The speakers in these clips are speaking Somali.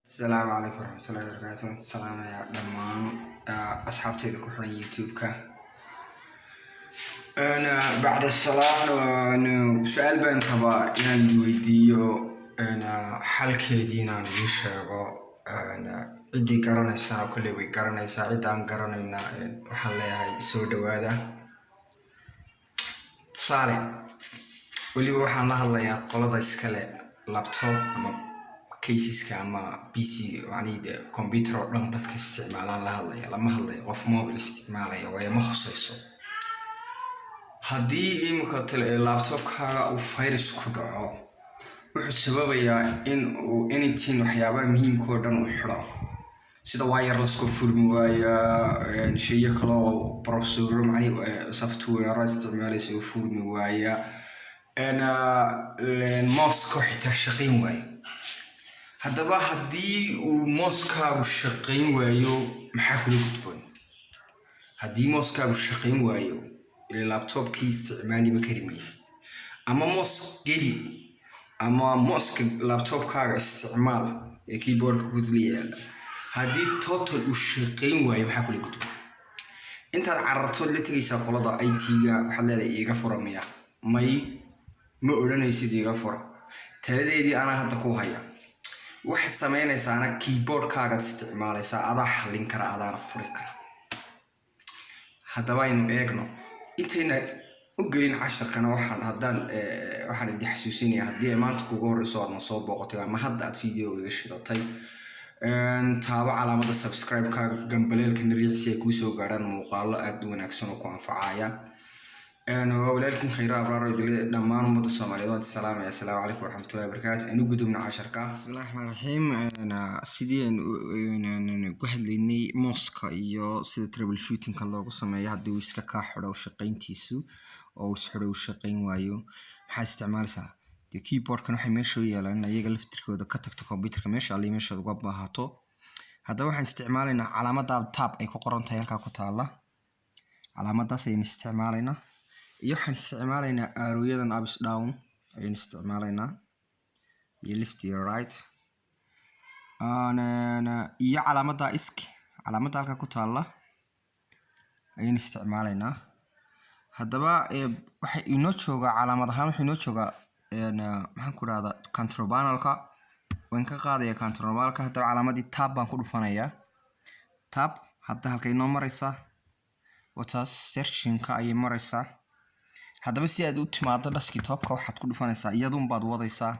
Asalaamu calaykum waraxmatullahi wabarakaatu. Waan salaamayaa dhammaan asxaabteyda ku xiran YouTube-ka. Bacda salaan, su-aal baan rabaa inaan idin weydiiyo, xalkeedii inaan idiin sheego. Ciddii garanaysana kolley way garanaysaa, cidda aan garanayna waxaan leeyahay soo dhawaada. Tusaale, weliba waxaan la hadlayaa qolada iskale laptop ama caseska ama PC, macnihi dee computer oo dhan dadka isticmaalaan la hadlaya. Lama hadlayo qof mobile isticmaalaya, waayo ma khusayso. Haddii imika laptopkaaga uu virus ku dhaco, wuxuu sababayaa in uu anything, waxyaabaha muhiimka oo dhan, uu xidho, sida wirelesska furmi waaya, shayo kale oo browsero, macnihi software isticmaalaysa oo furmi waaya, mouseka xitaa shaqayn waaya. Haddaba haddii uu mousekaagu shaqayn waayo, maxaa kula gudboon? Haddii mousekaagu shaqayn waayo, ile laptopkii isticmaaliba kari maysid. Ama mouse geli ama mouseka laptopkaaga isticmaal ee keyboardka kudla yaala. Haddii total uu shaqayn waayo, maxaa kula gudboon? Intaad carartood la tegaysaa qolada IT-ga, waxaad leedahay "Iiga fura" miya? May, ma odhanaysid "Iiga fura". Taladeedii anaa hadda ku haya. Waxaad samaynaysaana keyboardkaagaad isticmaalaysaa, adaa xallin kara, adaana furi kara. Haddaba aynu eegno. Intayna u gelin casharkana, waxaan haddaan waxaan idin xasuusinaya, haddii ay maanta kugu horeyso aadna soo booqatay ama hadda aad video iga shidatay, taabo calaamada subscribe-ka, gambaleelkana riix si ay kuusoo gaadhaan muuqaalo aada u wanaagsan oo ku anfacaya. Waa walaalkiin Khayra Abraaro idile. Dhammaan ummadda Soomaaliyeed waan salaamaya. Asalaamu calaykum waraxmatullahi wabarakaatu. Aynu gudubno casharka. Bismillahi raxmaan raxiim. Sidii aynu ku hadlaynay mouseka iyo sida troubleshootingka loogu sameeyo, haddii uu iska kaa xidho shaqayntiisu oo uu isxidho, uu shaqayn waayo, maxaa isticmaalaysaa? Dee keyboardkan waxay meesha u yeelaan in ayaga laftirkooda ka tagto computerka meesha alli meeshaad uga baahato. Haddaba waxaan isticmaalaynaa calaamada tab ay ku qoran tahay, halkaa ku taala. Calaamadaas ayaynu isticmaalaynaa, iyo waxaan isticmaalaynaa arrowyadan ups down ayaynu isticmaalaynaa, iyo left iyo right, iyo calaamada isk, calaamada halkaa ku taala ayaynu isticmaalaynaa. Haddaba waxay inoo joogaa calaamad ahaan, waxay inoo joogaa, maxaan ku rahdaa, control panelka. Waan ka qaadaya control panelka. Haddaba calaamadii tab baan ku dhufanayaa. Tab hadda halka inoo maraysaa wataas, searchingka ayay maraysaa. Haddaba si aad u timaado desktopka, waxaad ku dhufanaysaa iyadun baad wadaysaa.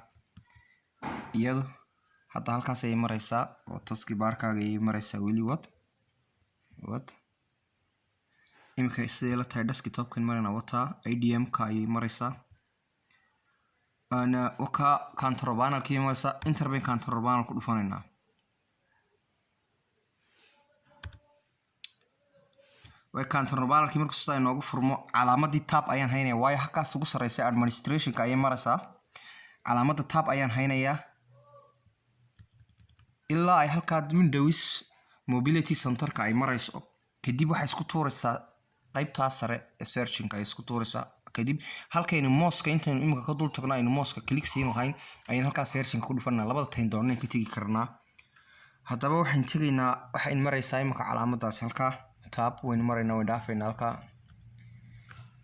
Iyadu hadda halkaas ayay maraysaa oo taskbarkaaga ayay maraysaa. Weli wad, wad. Iminka siday la tahay desktopkan marayna wataa, IDM-ka ayay maraysaa, waka control panelka ayay maraysaa. Enter bayn control panel ku dhufanaynaa. Way control panelkii markuu sidaa inoogu furmo, calaamadii tab ayaan haynaya, waayo halkaas ugu sarreysa administrationka ayay maraysaa. Calaamadda tab ayaan haynayaa ilaa ay halkaa Windows Mobility Centerka ay marayso. Kadib waxay isku tuuraysaa qaybtaa sare ee searchingka ay isku tuuraysaa. Kadib halkaynu mouseka intaynu imika ka dul tagno aynu mouseka click siin lahayn, ayaynu halkaa searchingka ku dhufanaa. Labada tayn doonana ka tegi karnaa. Haddaba waxaan tegaynaa, waxayn maraysaa imika calaamadaas halkaa tab waynu maraynaa, waynu dhaafaynaa halkaa.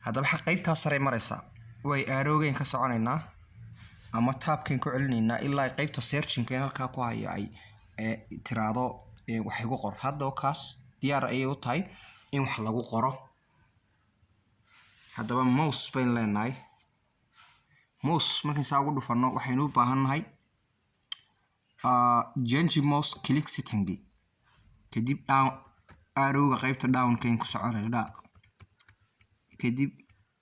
Haddaba qaybtaa sare maraysaa, way arrowgayn ka soconaynaa ama tabkayn ku celinaynaa ilaa qaybta searchingka in halkaa ku hayo ay tiraahdo "Wax igu qor". Haddaba kaas diyaar ayay u tahay in wax lagu qoro. Haddaba mouse baynu leenahay. Mouse markayn saa ugu dhufano, waxaynu u baahan nahay change mouse click setting. Kadib down arrowga, qaybta downkayn ku soconayna. Kadib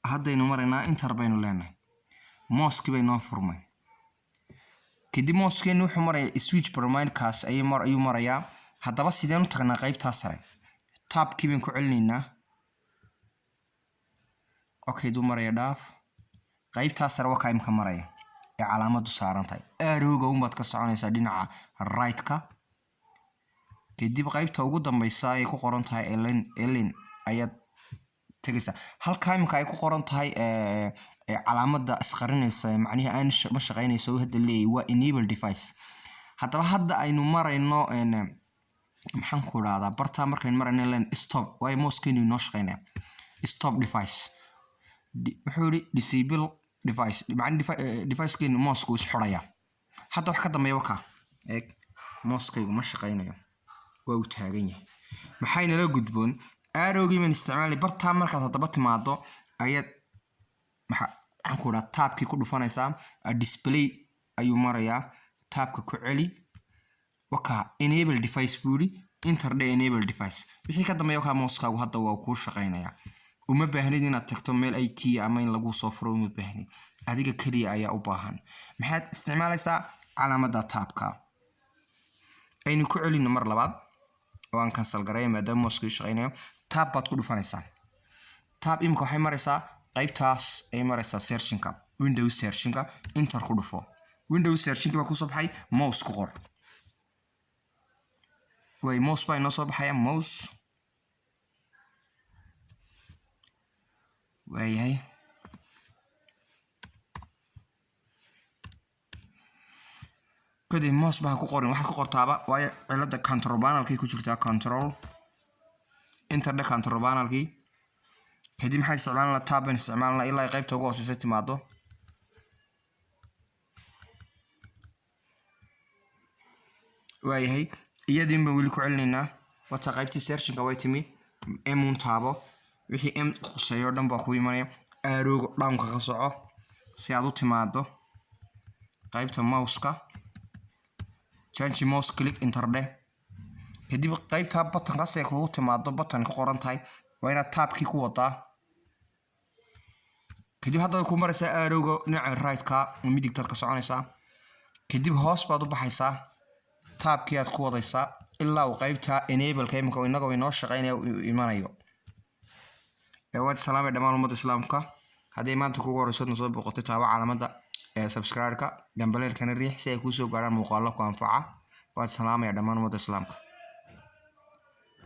haddaynu maraynaa, enter baynu leenahay. Mousekii bay noo furmay. Kadib mousekeenu wuxuu marayaa switch prominekaas ayuu marayaa. Haddaba sideen u tagnaa qaybtaa sare? Tabkii baynu ku celinaynaa. Okay, duu maraya, dhaaf. Qaybtaa sare wakaa imka maraya ee calaamadu saaran tahay. Arrowga unbaad ka soconaysaa dhinaca right-ka. Kadib qaybta ugu dambeysa ay ku qoran tahay elen elen ayaad tegaysaa. Halkaa imika ay ku qoran tahay calaamada isqarinaysa, macnihii aan ma shaqeynayso hadda leeyahy, waa enable device. Haddaba hadda aynu marayno, maxaan ku idhahdaa, bartaa markaynu marayno len stop, waayo mousekeenu inoo shaqeynaya. Stop device wuxuu yihi disable device, macna devicekeenu mouseku is xidhaya. Hadda wax ka dambeeya wakaa eeg, mousekaygu ma shaqeynayo, waa uu taagan yahay. Maxaynala gudboon? Arrowgii baan isticmaalay. Bartaa markaad haddaba timaado ayaad maxaan ku idhaha tabkii ku dhufanaysaa. Display ayuu marayaa, tabka ku celi. Wakaa enable device buu yidhi, enter dhe, enable device. Wixii ka dambeeya wakaa, mousekaagu hadda waa kuu shaqeynayaa. Uma baahnid inaad tagto meel IT ama in lagu soo furo, uma baahnid. Adiga keliya ayaa u baahan. Maxaad isticmaalaysaa? Calaamadda tabka. Aynu ku celino mar labaad oo aan cancel gareeya, maadaama mouseka ii shaqeynayo. Tab baad ku dhufanaysaa, tab. Imika waxay maraysaa qaybtaas ay maraysaa searchinka, Windows searchinka. Enter ku dhufo, Windows searchinka baa kusoo baxay. Mouse ku qor. Way, mouse baa inoo soo baxaya, mouse. Waayahay, kadib mouse baa ku qorin, waxaad ku qortaaba, waayo cilada control panelkay ku jirtaa. Control, enter dhe, control panelkii. Kadib maxaan isticmaalnaa? Tab baan isticmaalnaa ilaa ay qaybta ugu hooseysa timaado. Waayahay, iyadiin baan weli ku celinaynaa. Wata qaybtii searchinka way timi. Emun taabo, wixii m khuseeyo o dhan baa ku imanaya. Arrowga downka ka soco si aad u timaado qaybta mouseka. Change mouse click, enter dheh. Kadib qaybta buttonkaas ay kugu timaado, button ku qoran tahay, waa inaad tabkii ku wadaa. Kadib hadda way ku maraysaa arrowga dhinaca right-ka, midigtaad ka soconaysaa. Kadib hoos baad u baxaysaa, tabkii aad ku wadaysaa ilaa uu qaybta enableka imika inagoo inoo shaqeynaya uu imanayo. Waad salaamay dhammaan ummadda islaamka. Haddii maanta kugu horeyso soo booqatay, taabo calaamada subscribe-ka, gambaleelkana riix si ay kuusoo gaarhaan muuqaalo ku anfaca. Waad salaamaya dhammaan ummadda islaamka.